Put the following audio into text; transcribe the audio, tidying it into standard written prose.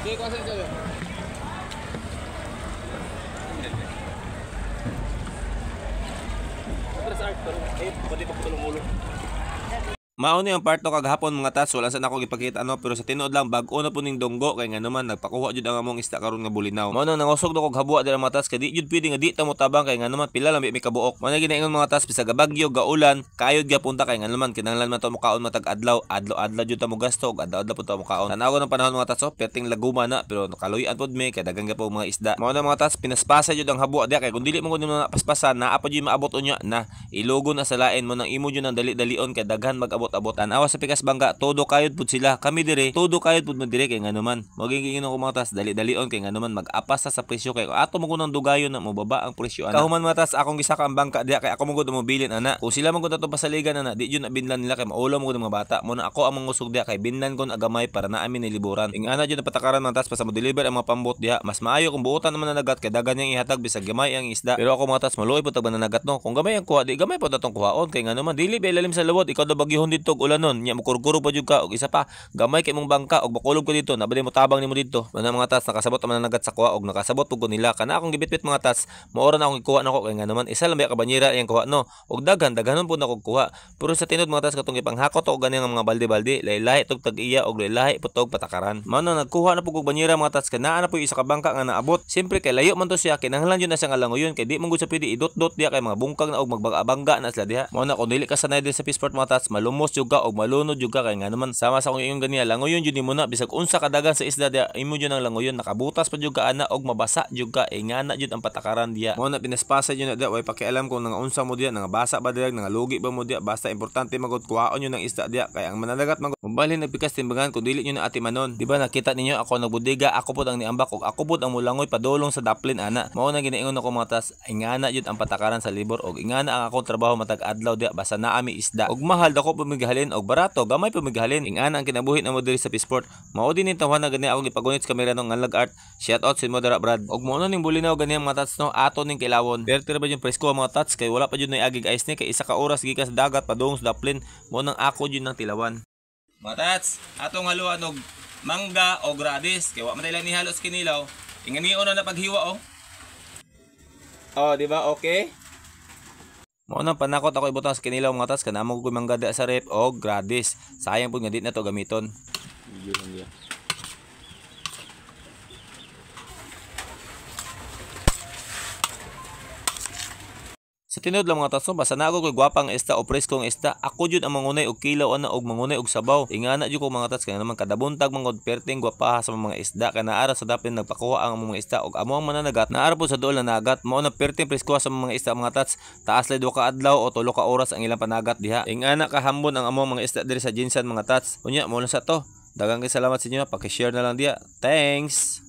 Sige, kuha sa inyo. Mao ni ang part to kagahapon mga tats, wala sa nako gipakita no, pero sa tinuod lang bag-o na po ning donggo kay nga naman nagpakuha jud ang among isda karon nga bulinaw. Mao nang nangusog na kog habwa dira mga tats kay di jud pwede nga di ta mo tabang kay nga naman pila lang mi kabuok. Mao na ginaingon mga tats, bisag bagyo gaulan kayod gyapon ta kay nga naman kinahanglan man ta mokaon matag adlaw, adlaw-adlaw jud ta mo gasto ug adlaw-adlaw pud ta mokaon. Tan-aw ng panahon mga tats, oh, perting laguma na pero kaluy-an pud mi kay daghan gyapon mga isda. Mao na mga tats, pinaspasa jud ang habwa diha kay kun dili mo gud na paspasan naa pa jud maabot unya na ilugon na sa lain mo nang imo jud ang dali-dalion kay daghan mag-abot. Tan-awa sa pikas bangga, todo kayod pud sila. Kami dire, todo kayod pud mo dire kay nganuman. Maging giingon ko mga tas, dali-dalion kay nganuman mag-apas sa presyo kay ato mo kunang dugayon na mobaba ang presyo ana. Kahuman mga tas, akong gisaka ang bangka diha kay ako mo gud mobilin ana. Kung sila man gud ato pasaligan ana, di jud na binlan nila kay maulaw mo gud mga bata. Mo na ako ang mangusog diha kay binlan kon agamay para naa mi niliburan. Ing ana jud na patakaran mga tas, basta mo deliver ang mga pambot diha. Mas maayo kung buotan naman nanagat kay dagan niyang ihatag bisag gamay ang isda. Pero ako mga tas, maluoy pud tag mananagat no. Kung gamay ang kuha, di gamay pud atong kuhaon kay nganuman dili ba ilalim sa lawod, ikaw daw bagyuhon didto og ulanon nya mokurkuro pa jud ka og isa pa gamay kay mong bangka og bakulog ko dito nabali mo tabang nimo didto. Mana mga tas, nakasabot ang mananagat sa kuha og nakasabot pud ko nila kana akong gibitbit mga tas, moora na akong gikuha nako kay nganuman isa lang ba ka banyera iyang kuha no og daghan daghanon pud nako kuha. Pero sa tinud mga tas, katong gipanghakot og gani nga mga balde-balde lahi-lahi tog tag-iya og lahi-lahi pud tog patakaran. Mao na nagkuha na pud og banyera mga tas kay naa na pud isa ka bangka nga naabot. Siyempre kay layo man to siya, kinahanglan jud na siya nga langoyon kay di man gud siya pwede idot-dot diha kay mga bungkag na og magbangga na sila diha. Mao na kung dili ka sanay diri sa fishport mga tats, malumos jud ka og malunod jud ka kay nganuman sama sa akong ingon ganiya, langoyon jud nimo na bisag unsa kadagan sa isda diha imo jud ang langoyon, nakabutas pa jud ka ana og mabasa jud ka, ingana jud ang patakaran diha. Mao na pinaspasa jud na diha, way pakialam kung nangaunsa mo diha, nangabasa ba diha, nangalugi ba mo diha, basta importante magud kuhaon jud ang isda diha kay ang mananagat magud mobalhin nagpikas timbangan kung dili nyo na atimanon. Di ba nakita ninyo ako nagbodega, ako pod ang niambak og ako pod ang mulangoy padulong sa daplin ana. Mao na ginaingon ako mga tas, ingana jud ang patakaran sa libor og ingana ang akong trabaho matag adlaw diha basta naa mi isda. Og mahal dako pumigahalin og barato gamay pumigahalin. Ingana ang kinabuhi namo diri sa Fishport. Mao din ning tawhan na gani ako gipagunit sa kamera nung nganlag art. Shout out sa imo dara Brad. Og mao na ning bulinaw gani ang mga tats no, ato ning kilawon. Pero tira ba yung presko mga tats kay wala pa jud nay agig ice ni kay isa ka oras gikan sa dagat padung sa daplin. Mao nang ako jud nang tilawan. Mga tats, atong haluan og mangga o gradis kay wa man tayo nihalo sa kinilaw. Inganion na paghiwa oh. Oh, di ba? Okay. Mao nang panakot ako ibutang sa kinilaw mga tats kanamo ko mangga da sa rep og gradis. Sayang pud nga di na to gamiton. Video lang diya. Sa tinuod lang mga tatso, basta na ako ko'y gwapang isda o preskong isda, ako jud ang mangunay og kilaw ana og mangunay og sabaw. Ingana jud ko mga tats kay naman kadabuntag mangod perting gwapaha sa mga isda kay naara sa dapin nagpakuha ang mga isda og amo ang mananagat naara po sa duol na nagat. Mao na perting preskoha sa mga isda mga tats, taas lay 2 ka adlaw o 3 ka oras ang ilang panagat diha. Ingana kahambon ang amo ang mga isda diri sa Gensan mga tats. Unya mo lang sa to. Daghang kay salamat sa inyo, paki-share na lang diha. Thanks.